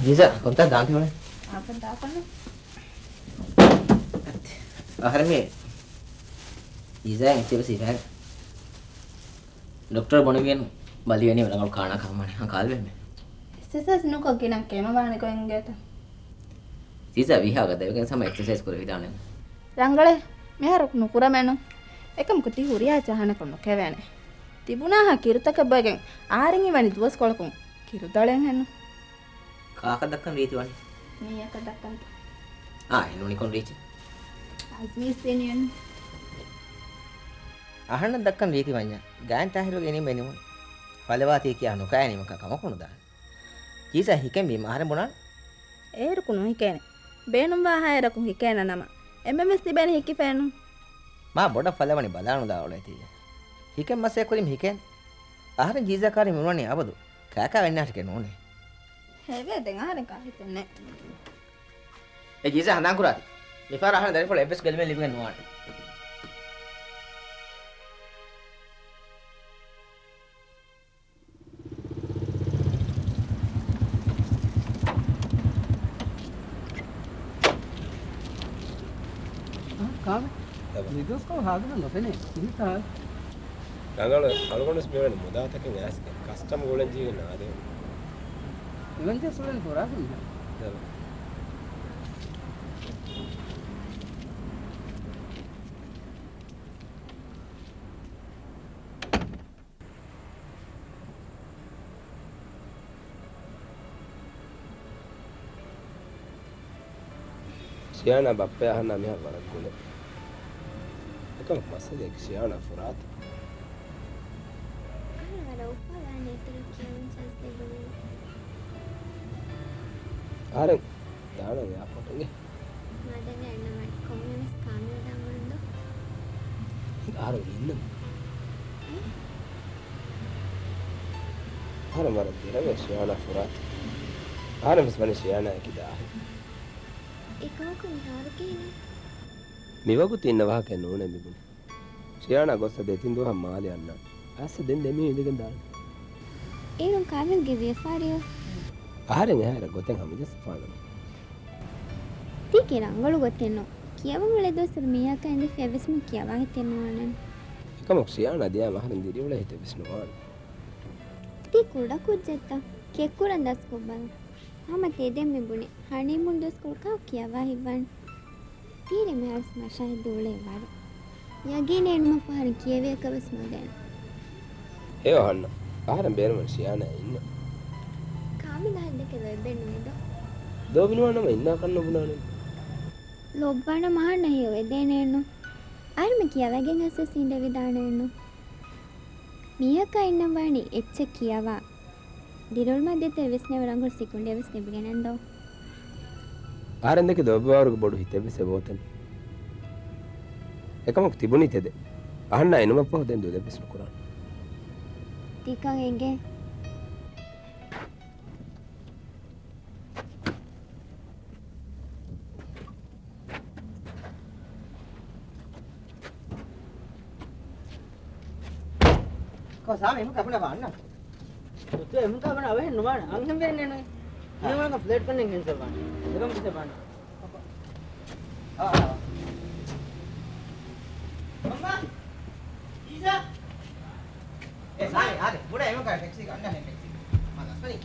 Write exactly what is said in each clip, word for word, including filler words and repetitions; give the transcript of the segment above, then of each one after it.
ޖީޒާ، ކޮންތާ ދާން ތިބުނެ؟ އާކަށް ދާކަށް. އަހަރެން މި ޖީޒާއަށް އެއްޗެއް ވެސް ހިފޭނެ. ޑޮކްޓަރ ބުނެވިއެއްނު ބަލިވެނީ ރަނގަޅު ކާނާ ކަމަށް ކާލް ވެމެ. އެކްސަސައިޒް ނުކޮށް ގިނަ ކެމަ ވާނެ ގޮތް އިނގޭތަ؟ ޖީޒާ ވީހާ ގަދަވެގެން ހަމަ އެކްސަސައިޒް ކުރެވިދާނެ. ރަނގަޅޭ، މިހާރު ނުކުރަމޭނު. އެކަމަކު ތި ހުރިހާ ޖަހާނެކަން ނުކެވޭނެ. ތިބުނާހާ ކިރުތަކެއް ބޮއެގެން އަހަރެން އިވަނީ ދުވަސްކޮޅަކުން ކިރުދަޅެއްހެންނު. ކާކަށް ދައްކަން ރީތި ވަނީ؟ މީހަކަށް ދައްކަންތަ؟ އާ، އެނޫނިކޮން ރީތި؟ އަޒްމީސް ދެނިޔަން. އަހަންނަށް ދައްކަން ރީތި ވަންޏާ، ގާތް ތާހިރުގެ އިނީމަ ނިމުނު. ފަލަވާތީ ކިޔާ ނުކާ ނިމަކަށް ކަމަކު ނުދާނެ. ޖީޒާ ހިކެންވީމަ އަހަރެން ބުނާނެ. އޭރުކު ނުހިކޭނެ. ބޭނުންވާހާއިރަކު ހިކޭނަ ނަމަ. އެންމެންވެސް ތިބޭނެ ހިކިފޭނު. މާ ބޮޑަށް ފަލަވަނި ބަލާނުލާ އުޅޭތީ. ހިކެން މަސައްކަތް ކުރީމަ ހިކޭނެ. އަހަރެން ޖީޒާ ކާރި މިނުވަނީ އަބަދު. ކާކާ ވެންނާށެކޭ ނޫނޭ. ހެވޭ ދެން އަހަރެން ކާ ހިތެއް ނެތް. އޭ ޖީޒާ ހަނދާން ކުރާތި. މިފަހަރު އަހަރެން ދަރިފުޅު އެއްވެސް ގަލިމެއް ލިބިގެން ނުވާނެ. ކާވެ؟ އެބަ. މިދުވަސްކޮޅު ހާދަވެ ނުފެނޭ. ކިހިތާ؟ ރަނގަޅު އަޅުގަނޑުވެސް މިވެނި މުދާތަކެއް އައިސްގެން ކަސްޓަމް ގުޅެން ޖީގެން ނާދެވޭ. އެވެންޖަސް އުޅެން ފުރާތަ މިހާރު. އެބަ. ޝިޔާނާ ބައްޕަ އަހަންނާ މިހާރު ވަރަށް ގުޅޭ. އެކަމަކު މައްސަލައަކީ ޝިޔާނާ ފުރާތަ. އަހަރެން ވަރަށް އުފާވާނެ އިތުރަށް ކިޔަވަން ޗާންސް ލިބުނީމަ. އަހަރެން ދާނަން އެއާޕޯޓުގެ. މާދަނގަ އަންނަމަން ކޮންމެވެސް ކާމިލް ދާން ބުނަންދޯ؟ އަހަރެން އިންނަން. އެ؟ އަހަރެން ވަރަށް ދެރަވޭ ޝިޔާނާ ފުރާތަ. އަހަރެން ވެސް ވަނީ ޝިޔާނާއަކީ ދާހި. އެކަމަކު މިހާރު ކިހިނެއް؟ މިވަގުތު އިންނަ ވާހަކައެއް ނޫނޭ މިބުނީ. ޝިޔާނާ ގޮއްސަ ދެތިން ދުވަހަށް މާލެ އަންނާނެ. އައިސް ދެން ދެމީހުން އިނދެގެން ދާނެ. އޭރުން ކާމިލްގެ ވިޔަފާރިއޯ؟ އަހަރެން އެހާއިރަށް ގޮތެއް ހަމަޖައްސަފާނަމަ. ތީކީ ރަނގަޅު ގޮތެއްނު. ކިޔަވަން އުޅޭ ދުވަސްވަރު މީހަކާ އިނދެފި އެއްވެސް މީ ކިޔަވާ ހިތެއް ނުވާނެން. އެކަމަކު ޝިޔާނާ ދިޔާމަ އަހަރެން ދިރިއުޅޭ ހިތެއްވެސް ނުވާނެ. ތީ ކުޑަ ކުއްޖެއްތަ؟ ކެއްކުރަން ދަސްކޮށްބަލަ. ހަމަ ތެދެއް މި ބުނި. ހަނީމޫން ދުވަސްކޮޅު ކާކު ކިޔަވާ ހިތްވާނެ. ތީރި މިހާރުސް މަށާހިދު އުޅޭ ވަރު. ޔަގީނެއް ނުމަ ފަހަރަށް ކިޔެވޭކަށް ވެސް ނުދޭނެ. ހެޔޮ އަހަންނަ. އަހަރެން ބޭނުމަން ޝިޔާނާ އިންނަ. ކާމިލް އަހައްދެކެ ލޯތްބެއް ނުވޭދޯ؟ ލޯބިނުވާނަމަ އިންނާކަށް ނުބުނާނެ. ލޯބިވާނަމަ އަހަންނަށް ހެޔޮ ވެދޭނެއެއްނު. އަހަރެން މި ކިޔަވައިގެން އައިސް ވެސް އިނދެވިދާނެއެއްނު. މީހަކާ އިންނަން ވާނީ އެއްޗެއް ކިޔަވާ. ދިރިއުޅުމަށް ދޭތެރެ ވިސްނެވޭ ރަނގަޅު ސިކުނޑިއެއް ވެސް ލިބިގެނެއްނު ދޯ. އަހަރެން ދެކެ ލޯބިވާވަރުގެ ބޮޑު ހިތެއް ވެސް އެބައޮތަން. އެކަމަކު ތިބުނީ ތެދެއް. އަހަންނާ އިނުމަށްފަހު ދެން ދުލެއް ވެސް ނުކުރާނެ. ތިކަން އެނގޭ. ކޮ ސާމި އެމަ ކަބުނަ ވާންނަ. އުތު އެމަ ކަބުނަ އަވެހެން ނުވާނެ. އަންހެން ވެންނެ ނުވެ. މިވަނަ ފްލެޓް ކަންނެން ކެންސަލް ވާނެ. އެކަމަކު ސެ ވާނެ. އާ، އާ. މަންމާ! ޖީޒާ! އޭ ސާމި، އާދެ. ބުޑަ އެމަ ކަ ޓެކްސީ ކަންނަ ހެން ޓެކްސީ. މާ ލަސްވަނީ.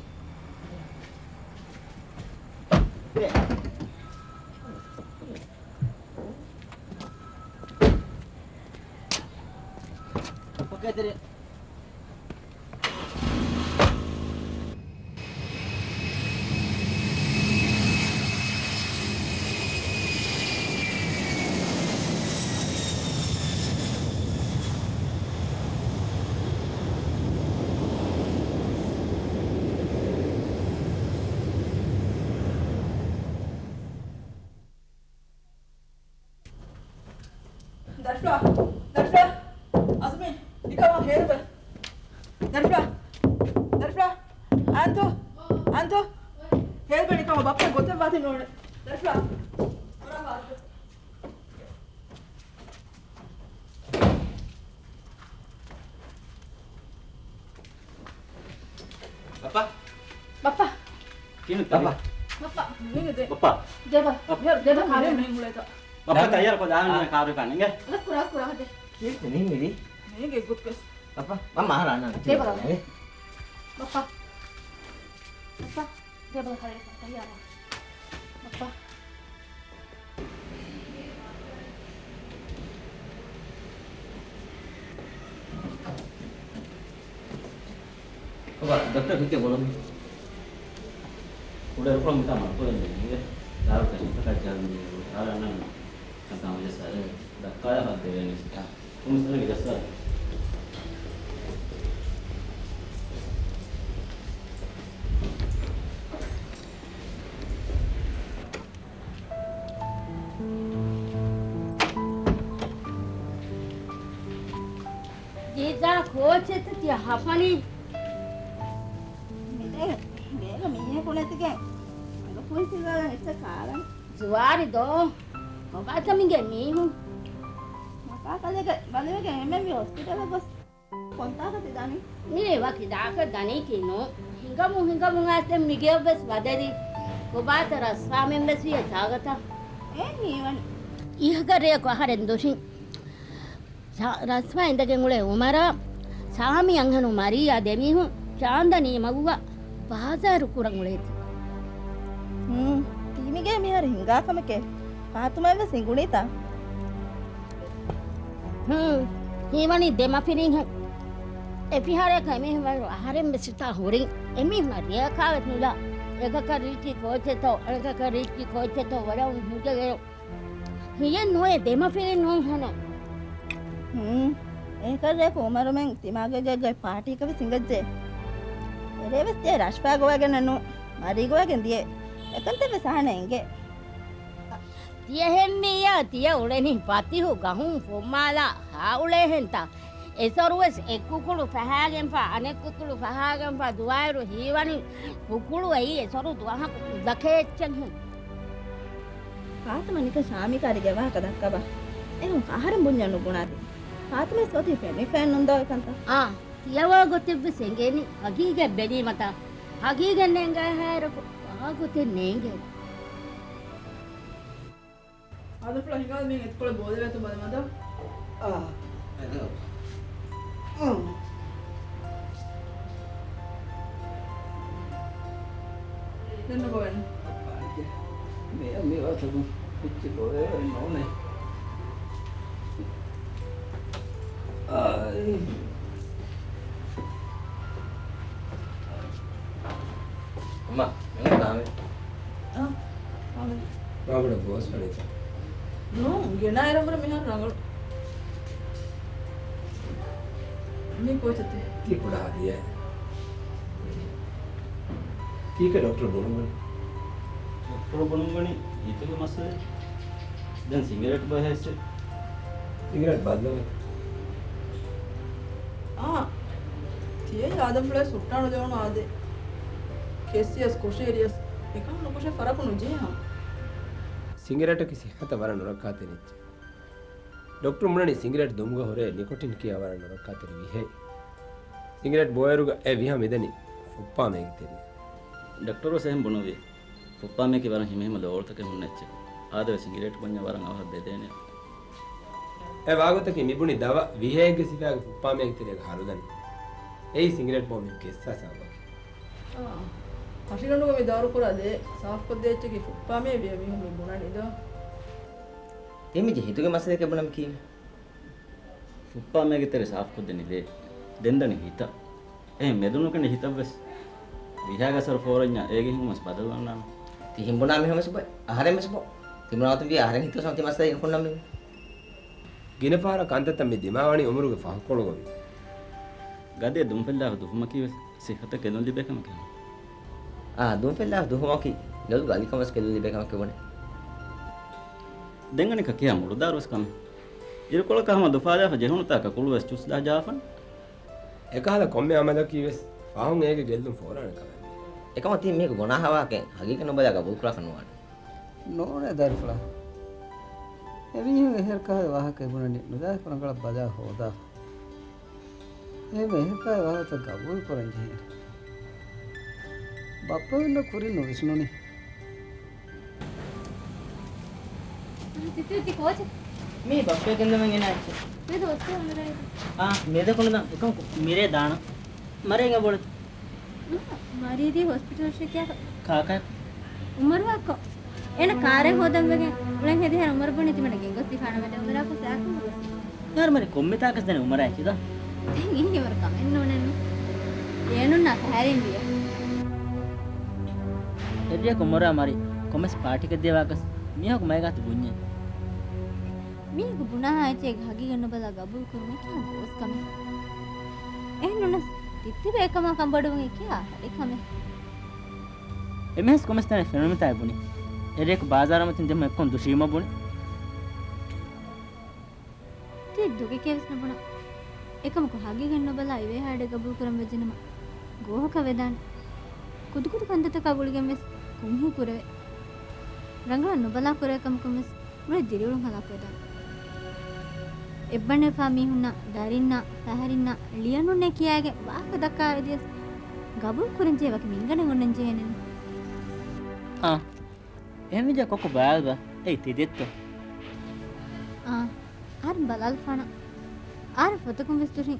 އޭ. އޮކޭ، ތެރޭ. ދަރިފުޅާ، ދަރިފުޅާ، އަޒުމީ، ނިކަމާ ހޭރުވެ. ދަރިފުޅާ، ދަރިފުޅާ، އަންތޯ، އަންތޯ، ހޭރުވެ ނިކަމާ ބައްޕަ ގޮތެއް ވާތީ ނޫނެ. ދަރިފުޅާ، ކުރާ ފާދު. ބައްޕާ. ބައްޕާ. ކިނު ބައްޕާ. މީގެ ދޭ. ބައްޕާ. ދޭބަ. ބައްޕާ. ދޭބަ ކާރި މިހެން ގުޅޭތަ. ބައްޕާ ދާ. ތައްޔާރު ކޮށް ދާން އާ. ކާރު ކާން އިނގޭ. އަސް ކުރާ، އަސް ކުރާ ހަދޭ. ކީއްތަ މިހެން މިވީ؟ މީގެ ގުތް ކެސް. ބައްޕާ، މަންމަ އަހަރާ ނާން. ދޭބަ. އޭ. ބައްޕާ. ބައްޕާ. ދޭބަ ކާރި ތައްޔާރަ. ބައްޕާ. ބައްޕާ، ޑޮކްޓަރ ކިއްކޭ ބޮލަމުން. ކުޑަ އިރުކޮޅު މިތާ މަރުކޮޅެއް ނޭނގެ. ދާރު ކަން އެކަކަށް ޖަހަން ދިޔަ. ދާރު އަންނަން ކަންތާ މަޖައްސާ ދައްކާލާ ހައްދެވޭނެ ސިޓާ. ކޮންމެސް ގަސްވާ. ޖީދާ ކޯޗެއްތަ ތިޔަ ހަފަނީ؟ މިދެން ގޭގަ މީހަކު ނެތިގެން އަނގަ ފުއްސިލާ އެއްޗެއް ކާލަން. ޒުވާރި ދޯ؟ ކޮބާތަ މިގޭ މީހުން؟ މަކާކަލޭގެ ބަލިވެގެން އެންމެން ވީ ހޮސްޕިޓަލަށް ގޮސް. ކޮންތާކަށް ތި ދަނީ؟ މީ ވަކި ދާކަށް ދަނީކީ ނޫން. ހިނގަމުން ހިނގަމުން އައިސް ދެން މިގެޔަށް ވެސް ވަދެދީ. ކޮބާތަ ރަސްފާމެން ވެސް ވިޔަ ތާގަތަށް؟ އޭން ހީވަނީ. އިހަކަށް ރެޔަކު އަހަރެން ދުށިން. ސާ-، ރަސްފާ އިނދެގެން އުޅޭ އުމަރާ، ސާމި އަންހެނު މަރީއާ ދެމީހުން ޗާންދަނީ މަގުގަ ބާޒާރު ކުރަން އުޅޭތީ. ހޫން، ތީ މިގޭ މިހާރު ހިނގާ ކަމެކޭ. ފާތުމައަށް ވެސް އިނގުނީތާ؟ ހޫން، ހީވަނީ ދެމަފިރިންހެން. އެފިހާރައަކަށް އެމީހުން ވަރަށް އަހަރެން ވެސް ހިތާ ހުރިން. އެމީހުންނަށް ރެޔަކާ ވެސް ނުލާ. އެކަކަށް ރީއްޗި ކޯޗެއްތޯ، އަނެކަކަށް ރީއްޗި ކޯޗެއްތޯ ވަޑައުން ހިނގެގެން. ހިޔެއް ނުވޭ ދެމަފިރިން ނޫންހެނެއް. ހޫން. އެކަށް ރެޔަކު އުމަރުމެން ތިމާގެ ގެއްގައި ޕާޓީއަކަށް ވެސް އިނގައްޖެ. އެރޭ ވެސް ދިޔަ ރަޝްފާ ގޮވައިގެންނެއް ނޫން. މަރީ ގޮވައިގެން ދިޔަ. އެކަންތައް ވެސް އަހަންނަށް އެނގޭ. ތިޔަހެންމިއްޔާ ތިޔަ އުޅެނީ ފަތިހު ގަހުން ފުއްމާލާ ހާ އުޅޭހެންތަ؟ އެސޮރުވެސް އެއް ކުކުޅު ފަހާގެންފާ އަނެއް ކުކުޅު ފަހާގެންފާ ދުވާއިރު ހީވަނީ ކުކުޅު އެއީ އެސޮރު ދުވަހަކު އުނދަކޭ އެއްޗެއްހެން. ފާތުމަ ނިކަން ޝާމި ކާރިގެ ވާހަކަ ދައްކަބަ. އެހެން އަހަރެން ބުންޏަށް ނުބުނާތި. ފާތުމައަށް އޮތީ ފެނިފައެއް ނޫން ދޯ އެކަންތައް. އާ، ތިޔަވާ ގޮތެއްވެސް އެނގޭނީ ހަގީގަތް ބެލީމަތާ. ހަގީގަތް ނޭނގާހާއިރަކު ވާގޮތެއް ނޭނގޭ. އާދަފުޅަށް ހިނގާ މީން އެތިކޮޅެއް ބޯލެވޭތޯ ބަލަމަދާ. އާ. އާ. ދެން ނުގޮވޭނެ. މި، މި ވަގުތު ކުއްޖެއް ބޯލެވޭ ނޫނޭ. އާ. އައްމާ، މި ނާމެ. އާ، އާ. ބާބުޑަށް ގޯސް ފަޅިތަ؟ ނޫން، ގެނާއިރަށްވުރެ މިހާރު ރަނގަޅު. މީ ކޯޗެއްތަ؟ ތީ ކުޑަ ހަދިޔާއެއް. ކީކޭ ޑޮކްޓަރ ބުނުމުން؟ ޑޮކްޓަރ ބުނުމުން ވަނީ ހިތުގެ މައްސަލައެއް. ދެން ސިނގިރޭޓް ބޮއެ ހެއްސެއް. ސިނގިރޭޓް ބައްލަވެ. އާ، ތިޔައީ އާދަފުޅޭ ސުއްޓާނު ދެވުނު އާދެ. ކެއްސިޔަސް ކޮށޭރިޔަސް އެކަން ނުކޮށޭ ފަރަކު ނުޖެހޭ ހަމަ. ސިނގިރޭޓަކީ ސިއްހަތަށް ވަރަށް ނުރައްކާތެރި އެއްޗެއް. ޑޮކްޓަރު ބުނަނީ ސިނގިރޭޓް ދުމުގަ ހުރޭ ނިކޮޓިން ކިޔާ ވަރަށް ނުރައްކާތެރި ވިހައެއް. ސިނގިރޭޓް ބޯއިރުގަ އެ ވިހަ މިދަނީ ފުއްޕާމޭގެ ތެރެއަށް. ޑޮކްޓަރުވެސް އެހެން ބުނުއްވި. ފުއްޕާމޭކީ ވަރަށް ހިމެހިމެ ލޯޅުތަކެއް ހުންނަ އެއްޗެއް. އާދެވެ ސިނގިރޭޓް ބުންޏާ ވަރަށް އަވަހަށް ބެދޭނެ. އެ ވާގޮތަކީ މިބުނި ދަވަ ވިހައެއްގެ ސިފައިގެ ފުއްޕާމޭގެ ތެރޭގަ ހަރުލަން. އެއީ ސިނގިރޭޓް ބޯ މީހުން ކެއްސާ ސަބަބަކީ. އާ، ހަށިގަނޑުގަ މި ދާރުކުރާ ދޭ ސާފުކޮށްދޭ އެއްޗަކީ ފުއްޕާމޭ ވިޔަ މީހުން މި ބުނަނީ ދޯ. ތިމިޖެ ހިތުގެ މައްސަލައެކޭ ބުނަމި ކީއްވެ؟ ފުއްޕާމޭގެ ތެރެ ސާފުކޮށްދެނީ ދޭ. ދެން ދަނީ ހިތަށް. އެހެން މެދުނުކެނޑި ހިތަށްވެސް ވިހާގެ އަސަރު ފޯރަންޏާ އޭގެ ހިނގުމަސް ބަދަލުވަންނާނެ. ތި ހިނބުނާ މީހުންވެސް ބޮއެ، އަހަރެންވެސް ބޯ. ތިމުނާ އޮތުން ވީ އަހަރެން ހިތުވެސް ތި މައްސަލަ އިން ހުންނަ މީހުން. ގިނަ ފަހަރަށް ކަންތައްތައް މި ދިމާވަނީ އުމުރުގެ ފަހުކޮޅުގަވި. ގަދަޔަށް ދުންފެއްލާފަ ދުހުމަކީވެސް ސިއްހަތަށް ގެއްލުން ލިބޭ ކަމެކޭ. އާ، ދުންފެއްލާފަ ދުހުމަކީ ލޮލުގެ އަލިކަންވެސް ގެއްލުން ލިބޭ ކަމެކޭ ބުނެ. ދެން އަނެއްކާ ކިހާ މުޅުދާރުވެސް ކަމެއް. އިރުކޮޅަކާ ހަމަ ދުފާލާފަ ޖެހުނުތާކަ ކުޅުވެސް ޗުސް ދާ ޖާފަން. އެކަހަލަ ކޮންމެ އަމަލަކީވެސް ފަހުން އޭގެ ގެއްލުން ފޯރާނެ ކަމެއް. އެކަމަކު ތި މީހަކު ބުނާ ހަވާކެއް ހަގީގަތް ނުބަލާ ގަބޫލުކުރާކަށް ނުވާނެ. ނޫނޭ ދަރިފުޅާ. އެމީހުން އެހެރަކާވެ ވާހަކައެއް ބުނަނީ ނުލާހިކު ރަނގަޅަށް ބަލާ ހޯދާފަ. އެހެންވެ އެހެރަކާވެ ވާހަކަތައް ގަބޫލުކުރަން ޖެހޭނެ. ބައްޕަމެންނަށް ކުރިން ނުވިސްނުނީ. ތިތި ތި ކޯޗެއް؟ މީ ބައްޕަ ގެންދަމުން ގެނައި އެއްޗެއް. މިއަދު ހޮސްޕިޓަލް އަންނަ ރޭ. އާ، މިއަދަކު ނުދާން. އެކަމަކު މިރޭ ދާނަން. މަރޭގެ ބޮޑެތި. މަރީދީ ހޮސްޕިޓަލް ޝެކޭ. ކާކަ؟ އުމަރުއާއެކު. އޭނަ ކާރެއް ހޯދަން ވެގެން އުޅެން ހެދި ހަރު އުމަރު ބުނީ ތިމަންނަ ގެންގޮސް ދިފާނަށް ވެދެ އުމަރާ ކޮސް އާކުން ގޮސް. އަހަރު މަރި ކޮންމެ ތާކަސް ދަނީ އުމަރާ އެކިތޯ؟ ދެން އިހިން އުމަރު ކަމެއް ނޫނެއްނު. އޭނުންނާ ފަހަރިން ވިޔަ. އެއްރެއަކު އުމަރާ މަރި ކޮމެސް ޕާޓީކަށް ދިޔަ ވާކަސް މީހަކު މައިގާތު ބުންޏެ. މީހަކު ބުނާހާ އެއްޗެއް ހަގީގަތް ނުބަލާ ގަބޫލު ކުރުމަކީ ކިހާ ބޯސް ކަމެއް. އެހެންނޫނަސް ތިއްތިބެ އެކަމާ ކަންބޮޑުވުން އެކިޔާ އެކަމެއް. އެމީހަކު ކޮމެސް ތަނެއް ފެނުނުމިތާ ބުނި. އެރޭކު ބާޒާރަށް މަތިން ދެމު އެއްކޮން ދުށީމަ ބުނި. ތި ދޮގެކޭވެސް ނުބުނަ. އެކަމަކު ހަގީގަތް ނުބަލާ އިވޭހާޑެއް ގަބޫލު ކުރަން ވެއްޖެނަމަ ގޯހަކަށް ވެދާނެ. ކުދުކުދު ކަންތައްތަކާ ގުޅިގެންވެސް ކުންހީ ކުރެވޭ. ރަނގަޅަށް ނުބަލާ ކުރެވޭ ކަމަކުންވެސް މުޅި ދިރިއުޅުން ހަލާކުވެދާނެ. އެއްބަނޑެފާ މީހުންނާ، ދަރިންނާ، ފަހަރިންނާ، ޅިޔަނުންނޭ ކިޔާގެން ވާހަކަ ދައްކާ އެދިޔަސް ގަބޫލު ކުރަންޖެހޭ ވަކި މިންގަނޑެއް އޮންނަން ޖެހޭނެ. އާ. އެހެންވިއްޔާ ކޮއްކޮ ބަލާލަބަ. އެއީ ތި ދެއްތޯ؟ އާ، އަހަރެން ބަލާލަފާނަ. އަހަރެން ފޮތަކުން ވިސްނުނީ.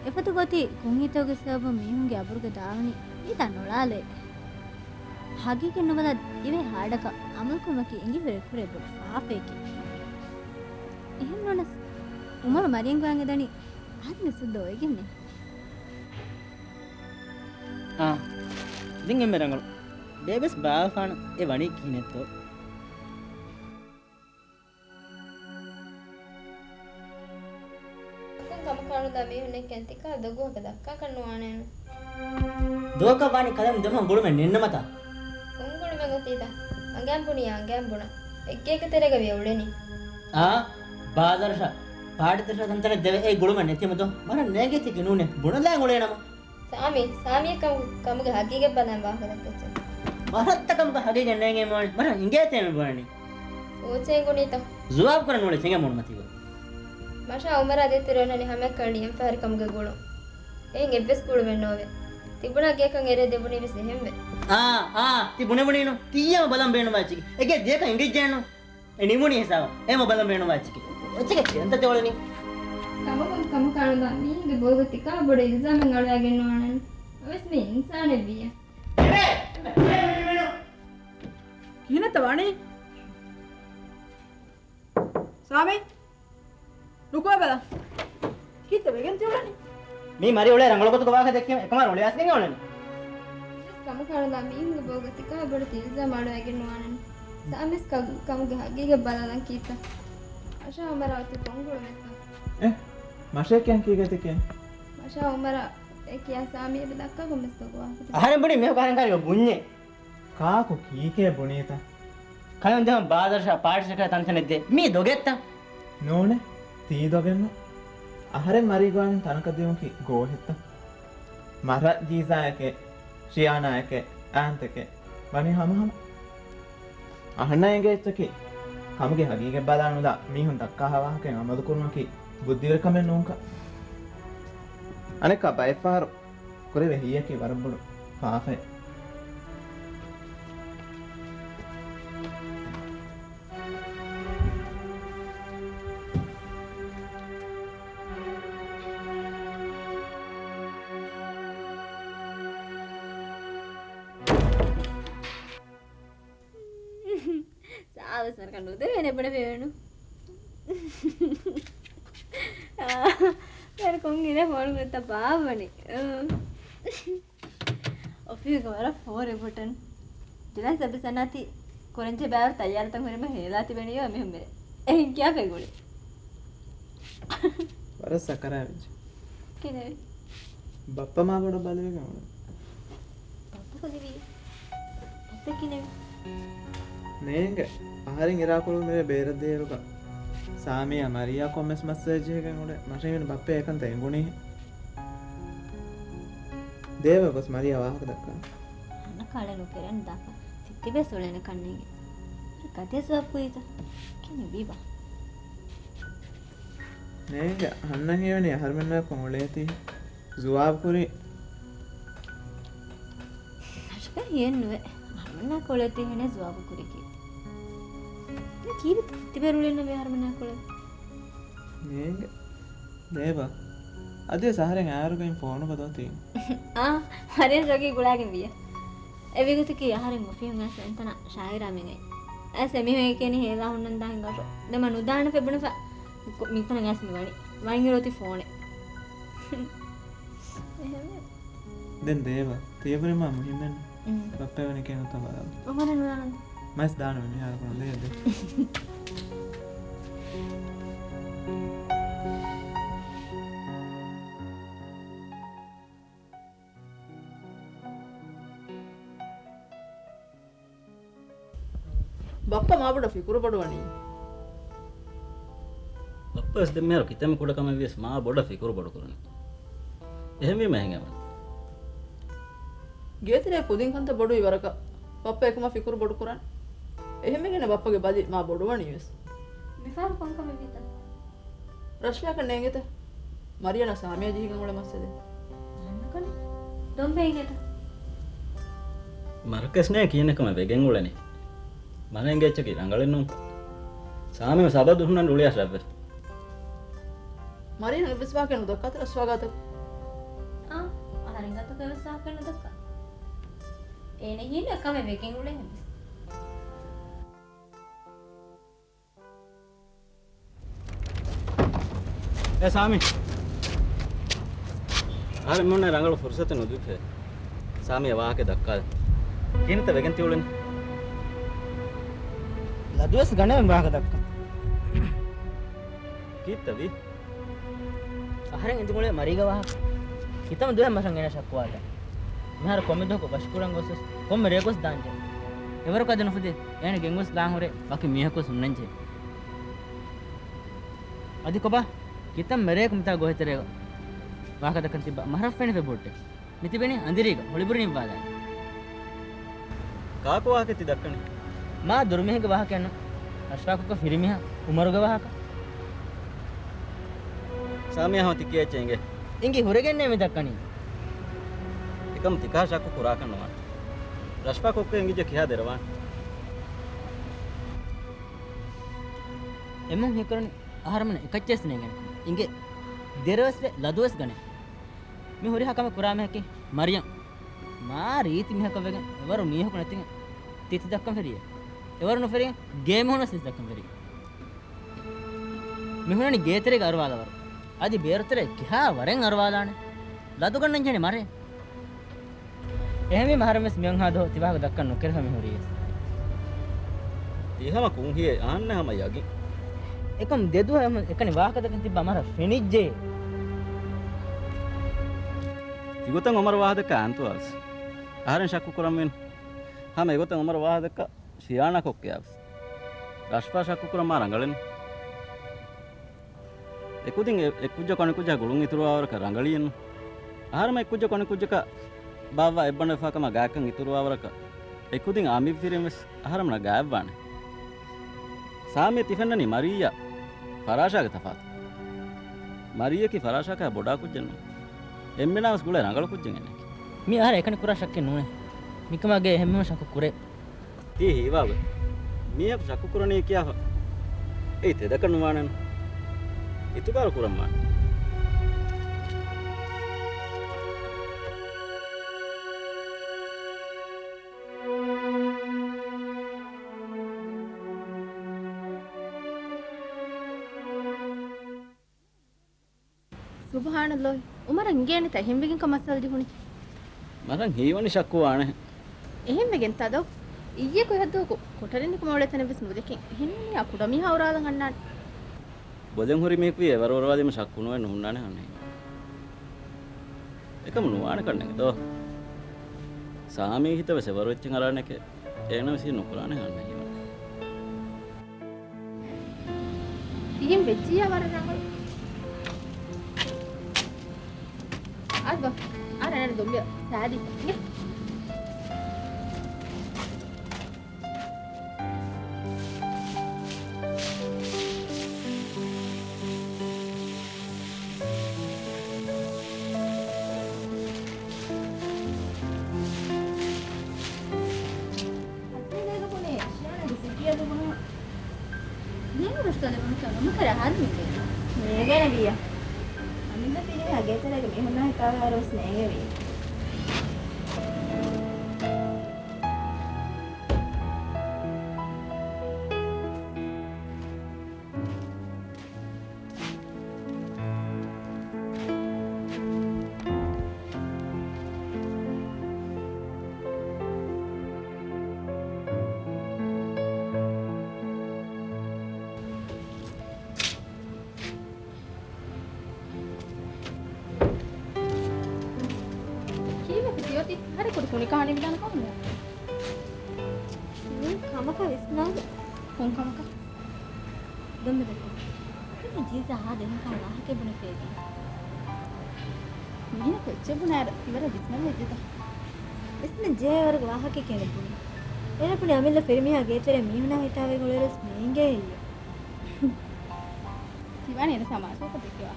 އެފަދަ ގޮތީ ކުންހީތަކުގެ ސަބަބުން މީހުންގެ އަބުރުގަ ދާވަނީ މިތާ ނޮޅާލޭ. ހަގީގަތް ނުބަލާ އިވޭ ހާޑަކަށް އަމަލުކުރުމަކީ އިނގިވެރި ކުރެ ބޮޑު ފާފައެކޭ. އެހެންނޫނަސް އުމަރު މަރިޔަން ގޮޔަށް އެދަނީ އަހަރެންގެ ސުއްދަ އޮވެގެންނޭ. އާ، ދެން އެންމެ ރަނގަޅު. ބޭބެސް ބާވެފާނަ އެ ވަނީ ކިހިނެއްތޯ؟ އަކުން ކަމަކާނުދާ މީހުންނެއްކެން ތިކާ ދޮގުހަކަ ދައްކާކަށް ނުވާނެއެއްނު. ދުވަކަށް ވާނީ ކަލޭމެން ދެމަހު ގުޅުމެއް ނެންނަމަތާ. ކޮން ގުޅުމެއް އޮތީތަ؟ އަނގައިން ބުނިޔާ އަނގައިން ބުނަ. އެއްގެއެއްގެ ތެރޭގަ ވިޔަ އުޅެނީ. އާ، ބާޒާރަށާ، ޕާޓީތަކަށާ ތަންތަނެއް ދެވޭ އެ ގުޅުމެއް ނެތީމަތޯ. ވަރަށް ނޭނގޭތީކީ ނޫނޭ. ބުނެލާ އުޅޭނަމަ. ސާމީ، ސާމީއަށް ކަމު، ކަމުގެ ހަގީގަތް ބަލާން ވާހަކަ ދައްކައްޗެއް. ވަރަށްތަ ކަމުގެ ހަގީގަތް ނޭނގޭ މާނި. ވަރަށް އިނގޭތޭ މި ބުނަނީ. ސޯޗޭ ގުނީތަ؟ ޖުވާބު ކުރަން ނޫޅޭ ޗެނގެ މޫނުމަތީގަ. މަށާ އުމަރާ ދޭތެރޭ އޮންނަނީ ހަމައެއްކަން ޅިޔަން ފަހަރި ކަމުގެ ގުޅުން. އެހެން އެއްވެސް ގުޅުމެއް ނޯވޭ. ތިބުނާ ގެޔަކަށް އެރޭ ދެބުނީވެސް އެހެންވެ. އާ، އާ، ތި ބުނެ ބުނީނު. ތިއްޔަމަ ބަލަން ބޭނުންވާ އެއްޗެކޭ. އެގެ ދިޔަކަށް އިނގިއްޖެއެއްނު. އެ ނިމުނީ ހިސާބަށް. އެމަ ބަލަން ބޭނުންވާ އެއްޗެކޭ. އެއްޗެކޭ ކިޔަންތަ ތެ އޮޅެނީ. ކަމަކުން ކަމަކާނުދާ މީހުންގެ ބޯގަ ތިކާ ބޮޑު އިލްޒާމެއް އަޅުވައިގެން ނުވާނެން. އަވެސް މީ އިންސާނެއް ވިއްޔަ. ކިހިނެއްތަ ވަނީ؟ ސާމީ؟ ނުކުމެ ބަލަ. ކީއްތަ ވެގެން ތި އުޅެނީ؟ މީ މަރި އުޅޭ ރަނގަޅު ގޮތުގެ ވާހަކަ ދެއްކީމަ އެކަމާ ރޮޅި އަސްގެން އުޅެނީ. އަވެސް ކަމަކާނުދާ މީހުންގެ ބޯގަ ތިކާ ބޮޑު އިލްޒާމް އަޅުވައިގެން ނުވާނެން. ސާމީސް ކަ، ކަމުގެ ހަގީގަތް ބަލާލަން ކީއްތަ؟ މަށާ އުމަރާ އޮތީ ކޮން ގުޅުމެއްތަ؟ އެ، މަށައެކޭ ކީގަތެކޭ؟ މަށާ އުމަރާ އެ ކިޔާ ސާމީ އެބަ ދައްކާ ކޮންމެސް ދޮގު ވާހަކަ. އަހަރެން ބުނީ މީހަކު އަހަރެން ކާރި ބުންޏޭ. ކާކު ކީކޭ ބުނީތަ؟ ކަލޭމެން ދެމަ ބާޒާރަށާ ޕާޓީތަކަށާ ތަންތަނެއް ދޭ. މީ ދޮގެއްތަ؟ ނޫނޭ، ތީ ދޮގެއްނު. އަހަރެން މަރީ ގޮވާގެން ތަނަކަށް ދިޔުމަކީ ގޯހެއްތަ؟ މަށަށް ޖީޒާއެކޭ، ޝިޔާނާއެކޭ، އާންތެކޭ ވަނީ ހަމަހަމަ. އަހަންނަށް އެނގޭ އެއްޗަކީ ކަމުގެ ހަގީގަތް ބަލާނުލާ މީހުން ދައްކާ ވާހަކައިން އަމަލު ކުރުމަކީ ބުއްދިވެރިކަމެއް ނޫންކަން. އަނެއްކާ ބައެއްފަހަރު ކުރެވޭ ހިތްޔަކީ ވަރަށް ބޮޑު ފާފައެއް. ސާވެސް ވަރަކަށް ނުދެވޭނެ ބުނެފި ވެނު. އާ، ވަރަކަށް އިނގޭ ފޯނު ގޮތަށް ބާއްވަނީ. އާ. އޮފީހުގަ ވަރަށް ފޯރެ ބޮޓަން. ދިލާސް އަބިސަނާތި ކުރަންޖެހޭ ބައިވަރު ތައްޔާރުތައް ހުރީމަ ހޭލާތިބެނިޔޯ އެމީހުން މިރޭ. އެހެން ކިޔާފައި ގުޅި. ވަރަށް ސަކަރާތްވެއްޖެ. ކިހިނެއްވީ؟ ބައްޕަ މާ ބޮޑަށް ބަލިވެގެން އުޅެނީ. ބައްޕަ ކޮލިވީ؟ ބައްޕަ ކިހިނެއްވީ؟ ނޭނގެ. އަހަރެން އިރާކުރު މިރޭ ބޭރަށް ދިޔައިރުގަ ސާމީއާ މަރީއާ ކޮންމެސް މައްސަލަ ޖެހިގެން އުޅޭ. މަށަށް މިން ބައްޕަ އެކަންތައް އެނގުނީހެން. ދޭވަ ގޮސް މަރީއާ ވާހަކަ ދައްކާ. ހަންނަ ކާޅެއް ނުކެރެން ދާކަށް ތިއްތިބޭސް އުޅޭނެ ކަންނޭނގެ. ގަދަޔަށް ސުވާބު ކުރީތަ؟ ކިހިނެއް ވީބާ؟ ނޭނގެ، ހަންނަ ހީވަނީ އަހަރުމެންނާއެކު އުޅޭތީ. ޒުވާބު ކުރީ. އަށަކަށް ހިޔެއްނުވޭ. އަހަރުމެންނާއެކު އުޅޭތީ ހެނެއް ޒުވާބު ކުރީކީ. ކީރިތި ތިބޭރުޅެންނަ ވޭ އަހަރުމެންނާ ކޮޅެއް. ނޭނގެ. ދޭބަ. އަދިވެސް އަހަރެން އާރުގައި ފޯނުގަ ދޯ ތީ. އާ، މަރިޔަން ރަގީ ގުޅާގެން ވިޔަ. އެވިގޮތަކީ އަހަރެން އޮފީހުން އައިސް އެންތަނަށް ޝާއިރާ މިނގައި. އައިސް އެމީހުން އެކޭނީ ހޭލާ ހުންނަންދާ ހިނގާފަ. ދެމަ ނުދާނެފަ ބުނެފަ. މިތަނަށް އައިސް މި ވަނީ. ވައިން އިރު އޮތީ ފޯނެއް. ދެން ދޭބަ. ތިޔަބުރި މާ މުހިއްމެއް. ބައްޕަ ވަނީ ކޭނުތަ ބަލާ. އޮހޮރެ ނުވާނަން. މަސް ދާނަމެ މިހާރު ކުނު ދޭ ދޭ. ބައްޕަ މާ ބޮޑަށް ފިކުރު ބޮޑުވަނީ. ބައްޕަ ވެސް ދެންމެހާރު ކިތަންމެ ކުޑަކަމެއް ވިޔަސް މާ ބޮޑަށް ފިކުރު ބޮޑުކުރަނީ. އެހެންވީމަ އެހެން އެވަނީ. ގޭތެރޭ ކުދިން ކަންތައް ބޮޑުވި ވަރަކަށް ބައްޕަ އެކަމަށް ފިކުރު ބޮޑުކުރަން. އެހެންވެގެން ބައްޕަގެ ބަލި މާ ބޮޑުވަނީ ވެސް. މިފަހަރު ކޮންކަމެއް ވީތަ؟ ރަޝްފާކަށް ނޭނގޭތަ؟ މަރިޔަނާ ސާމިޔާ ޖެހިގެން އުޅޭ މައްސަލައެއް. ދޮންބެ އިނގޭތަ؟ މަރަކަސް ނޭ ކިޔަނެ ކަމެއް ވެގެން އުޅެނީ. މަނެންގެ އެއްޗަކީ ރަނގަޅެއް ނޫން. ސާމި ސަބަދު ހުންނަން ރުޅިއަށް ރަށްވެ. މަރިޔަން އެއްވެސް ވާހަކަ ނުދައްކާތަ ރަޝްފާ ގާތަށް؟ އާ، އަހަރެން ގާތަކަށް އެއްވެސް ވާހަކަ ނުދައްކާ. އޭނަ ހީނަ ކަމެއް ވެގެން އުޅޭ ހެންވެސް. އޭ ސާމި. އަހަރެން މި އޮންނަ ރަނގަޅު ފުރުސަތެއް ނުދީފަ. ސާމިއަށް ވާހަކަ ދައްކާލަން. ކިހިނެއްތަ ވެގެން ތިއުޅެނީ؟ ލަދުވެސް ގަނެވެން ވާހަކަ ދައްކަން. ކީއްތަ ވީ؟ އަހަރެން އިނދެގެން އުޅޭ މަރީގެ ވާހަކަ. ކިތަންމެ ދުވަހެއް މަށަށް އޭނަ ޝައްކުވާލާ. މިހާރު ކޮންމެ ދުވަހަކު ބަށިކުރަން ގޮސްވެސް ކޮންމެ ރެއަކުވެސް ދާންޖެހޭ. އެވަރަކު އަދި ނުފުދޭ. އޭނަ ގެންގޮސް ލާން ހުރޭ ވަކި މީހަކުވެސް ހުންނަންޖެހޭ. އަދި ކޮބާ؟ ކިތަންމެ ރެއަކު މިތާ ގޯހެތެރޭގަ ވާހަކަ ދައްކަން ތިއްބާ މަހަށް ފެނިފަ ބޮޑެއް. މިތިބެނީ އަނދިރީގަ ހޮޅިބުރި ނިއްވާލާނެ. ކާކު ވާހަކަ ތި ދައްކަނީ؟ މާ ދުރުމީހެއްގެ ވާހަކައެއް ނޫން. ރަޝްފާކަކަށް ފިރިމީހާ އުމަރުގެ ވާހަކަ. ސާމިޔާ ހަމަ ތި ކިޔައްޗޭ އިނގޭ. އިނގި ހުރެގެންނޭ މި ދައްކަނީ. އެކަމް ތިކާ ޝައްކު ކުރާކަށް ނުވާނެ. ރަޝްފާ ކޮއްކޮ އިނގިއްޖެ ކިހާ ދެރަވާނެ. އެމުން ހީކުރަނީ އަހަރެމެން އެކައްޗެސް ނޭނގެނެ. އިނގޭ ދެރަވެސް ވެ ލަދުވެސް ގަނެ. މި ހުރިހާ ކަމެއް ކުރާ މީހަކީ މަރިޔަމް. މާ ރީތި މީހަކަށް ވެގެން އެވަރު މީހަކު ނެތިގެން ތިތި ދައްކަން ފެރިއޭ. އެވަރު ނުފެރިގެން ގޭމު ހުންނަސް ތިތި ދައްކަން ފެރި. މި ހުންނަނީ ގޭތެރޭގަ އަރުވާލަވަރު. އަދި ބޭރުތެރޭ ކިހާ ވަރެއް އަރުވާލާނެ. ލަދުގަންނަން ޖެހެނީ މަރޭ. އެހެންވީމަ އަހަރެން ވެސް މިއޮންހާ ދުވަހު ތިވާހަކަ ދައްކަން ނުކެރިފަ މި ހުރީ. ތި ހަމަ ކުންހިއެއް އާންނަ ހަމަ ޔަގީން. އެކަމް ދެދުވަހު އެކަނި ވާހަކަ ދައްކަން ތިއްބާ މަރަށް ފެނިއްޖެ. ތިގޮތަށް އުމަރު ވާހަކަ ދައްކާ އާންތުވާވެސް. އަހަރެން ޝައްކު ކުރަންވީނު. ހަމަ އެގޮތަށް އުމަރު ވާހަކަ ދައްކާ ޝިޔާނާ ކޮއްކޮއާވެސް. ރަޝްފާ ޝައްކު ކުރަން މާ ރަނގަޅެއް ނޫން. އެކުދިން އެ-، އެއްކުއްޖަކު އަނެއްކުއްޖާ ގުޅުން އިތުރުވާވަރަކަށް ރަނގަޅީއެއްނު. އަހަރެމެން އެއްކުއްޖަކު އަނެއްކުއްޖަކަށް ބާއްވާ އެއްބަނޑު ވެފާ ކަމަށް ގާތްކަން އިތުރުވާވަރަކަށް އެކުދިން އާ މި ފިރިން ވެސް އަހަރެމެނަށް ގާތްވާނެ. ސާމި ތި ފެންނަނީ މަރީއާ ފަރާޝާގެ ތަފާތު. މަރީއަކީ ފަރާޝާކާ ބޮޑާ ކުއްޖެއް ނޫން. އެންމެނާ ވެސް ގުޅޭ ރަނގަޅު ކުއްޖެއް އެނެކެ. މި އަހަރެން އެކަނި ކުރާ ޝައްކެއް ނޫނޭ. މިކަމާ ގޭ އެހެންމެ ޝައްކު ކުރޭ. ތީ ހީވާވެ. މީހަކު ޝައްކު ކުރަނީ ކިޔާފަ. އެއީ ތެދަކަށް ނުވާނެން. އިތުބާރު ކުރަން ވާނެ. ސުބްޙާނަﷲ. ޢުމަރަށް އިނގޭނެތަ އެހެންވެގެން ކަމަށް ސަލް ޖެހުނީ؟ މަރަށް ހީވަނީ ޝައްކު ވާނެ. އެހެންވެގެން ތަދޯ. އިއްޔެ ކޮއިހައްދުވަކު ކޮޓަރިން ކަމަށް އުޅޭ ތަނެއް ވެސް ނުދެކެން. އެހެންވީމަ ކުޑަމީހާ އުރާލަން އަންނާނެ. ބޮލެން ހުރި މީހަކު ވީ އެވަރު އޮރުވާލީމަ ޝައްކު ނުވެ ނުހުންނާނެ ހަންނަ ހީވަނީ. އެކަމު ނުވާނެ ކަންނޭނގެ ދޯ. ސާމީ ހިތަށް ވެސް އެވަރު އެއްޗެއް އަރާނެކޭ. އޭނަ ވެސް ނުކުރާނެ ހަންނަ ހީވަނީ. ތިހެން ވެއްޖިއްޔާ ވަރަށް ރަނގަޅު. އަދި ބަ، އަރަ އަރަ ދޮންބެ ސާދި. އިނގޭ. ހަސީނާގެ ފޯނެއް ޝިޔާނާގެ ސިޓީއަށް ލިބުނު. ކަލެ ބުނި ކަމަކަށް އަހަރު މި ނޭގޭނެ ވިއްޔާ. އަމިއްލަ ފިރިހެން ގޭތެރޭގަ މީހުންނާ ހިތާވާއިރު ވެސް ނޭނގެވީ. ކީއްވެ ފިތި އޮތީ؟ ހަރެ ކުޑި ކުނި ކަހަނި މިދާނެ ކަމުން. މީ ކަމަކަށް ވިސްނާލަ. ކޮން ކަމަކަށް؟ ދޮންބެ ދައްކަން. އެ ޖީސާ ހާދަ އެހެން ކަހަލަ ވާހަކަ ބުނެފޭ ދީ. މީނަ ކޮއްޗެއް ބުނާއިރު ތިވަރަށް ވިސްނަން ވެއްޖެތަ؟ ވިސްނަން ޖެހޭ ވަރުގެ ވާހަކައެއް ކިޔަން ބުނި. އޭނަ ބުނި އަމިއްލަ ފިރިމީހާ ގޭތެރޭ މީހުންނާ ހިތާވައި ގުޅޭއިރުވެސް ނޭނގޭ އެއްޔެ. ތިވާނެ އޭނަ ސަމާސީއަކަށް ދެކެވާ.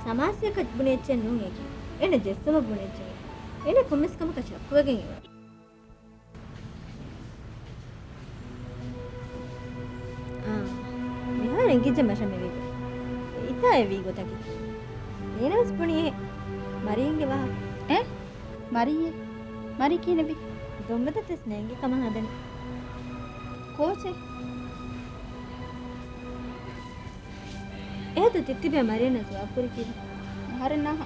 ސަމާސީއަކަށް ބުނި އެއްޗެއް ނޫން އޭކި. އޭނަ ޖެއްސުމަށް ބުނި އެއްޗެކޭ. އޭނަ ކޮންމެސް ކަމަކަށް ޝައްކުވެގެން އެވާ. އާ، މިހާރު އެނގިއްޖެ މަށަށް މިވީ ގޮތް. އިތާ އެ ވީ ގޮތަކީ. އޭނަ ވެސް ބުނި އެ މަރީންގެ ވާހަކަ. އެ؟ މަރީއޭ؟ މަރީ ކިހިނެއްވީ؟ ދޮންބެ ދައްތަސް ނޭނގި ކަމަށް ހަދަނީ. ކޯޗެއް؟ އެހެދު ތިއްތިބޭ މަރީންނަށް ޖަވާބު ކުރީ ކީއްވެ؟ އަހަރެން ނާހަ.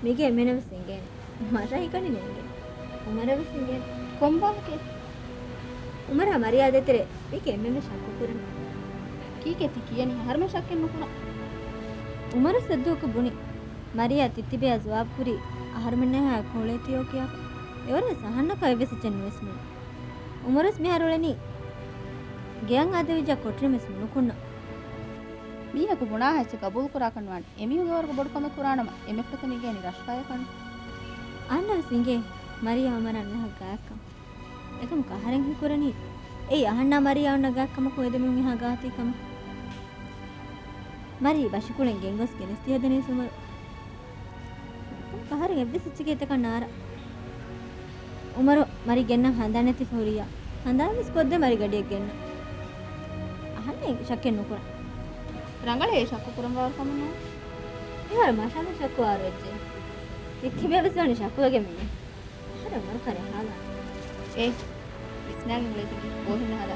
މީގެ އެންމެނަށް ވެސް އެނގޭނެ. މަށަށް ހިކަނި ނޭނގެ. އުމަރަށް ވެސް އެނގޭނެ. ކޮން ވާހަކައެއް؟ އުމަރާ މަރިޔާ ދޭތެރޭ މީގެ އެންމެން ޝައްކު ކުރަނީ. ކީކޭ ތި ކިޔަނީ؟ އަހަރުމެން ޝައްކެއް ނުކުރާ. އުމަރު ސައްދޫކު ބުނި، މަރިޔާ ތިއްތިބެޔާ ޖަވާބު ކުރީ އަހަރުމެންނާ ހާ ކޯޅޭތިޔޯ ކިޔާފަ. އެވަރަށް ވެސް އަހަންނަކަށް އެއްވެސް އެއްޗެއް ނުވިސްނުނު. އުމަރު ވެސް މިހާރު އުޅެނީ ގެއަށް އާދެވިއްޖާ ކޮޓަރިން ވެސް ނުނުކުންނަ. މީހަކު ބުނާ އެއްޗެއް ގަބޫލު ކުރާކަށް ނުވާނެ. އެމީހުންގެ ވަރުގެ ބޮޑު ކަމެއް ކުރާނަމަ، އެމެފުޅުތައް މި ގޭނީ ރަށްފަޔަކަށް. އަހަންނަށް ވެސް އިނގޭ، މަރިޔާ އުމަރާ ނުނަހަ ގާތްކަން. އެކަމަކު އަހަރެން ހީކުރަނީ، އެއީ އަހަންނާ މަރިޔާ އޮންނަ ގާތް ކަމަކު އެ ދެމީހުން އެހާ ގާތީ ކަމަށް. މަރި ބަށިކުޅެން ގެންގޮސް ގެނެސްދިޔަ ދެނީސް އުމަރު. އަހަރެން އެއްވެސް އެއްޗެކޭ އެތަކަށް ނާރާ. އުމަރު މަރި ގެންނަން ހަނދާން ނެތިފަ ހުރިއްޔާ. ހަނދާން ވެސް ކޮށްދޭ މަރި ގަޑިއަށް ގެންނަން. އަހަންނަށް ޝައްކެއް ނުކުރާ. ރަނގަޅޭ ޝައްކު ކުރަން ވާވަރު ކަމެއް ނޫން. މިހާރު މަށަށް ޝައްކު ވާވަރު އެއްޗެއް. ތިއްތިބެ ވެސް ވަނީ ޝައްކުވެގެން މިއީ. އަހަރެން އުމަރު ކަރެ ހާލާ. އޭ، ވިސްނާގެން އުޅޭތީ ބޯހިންނަ ހާލާ.